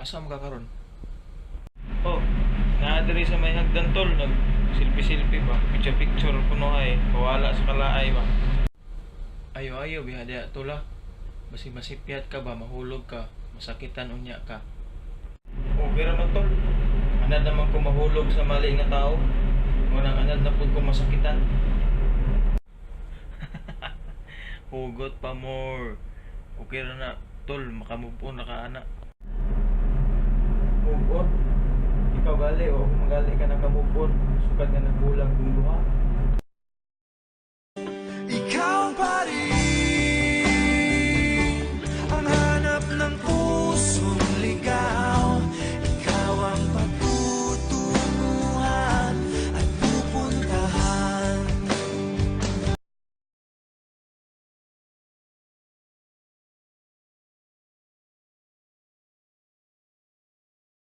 Asa man ka karon? Oh, naa diri sa may hagdan, tol, nag selfie-selfie ba? Picture picture kuno ay, kawala sa kalaay ba. Ayo ayo biha diha, tol, ah. Basi masipyat ka ba, mahulog ka, masakitan unya ka. Okay ra man, tol. Anad naman ko mahulog sa mali nga tao. Mao nang anad na pud ko masakitan. Hugot pa more. Okay ra na, tol, makamove on na ka ana. Move on? Ikaw gali o magali ka naka-move on. Sukad nga nagbulag mong duha.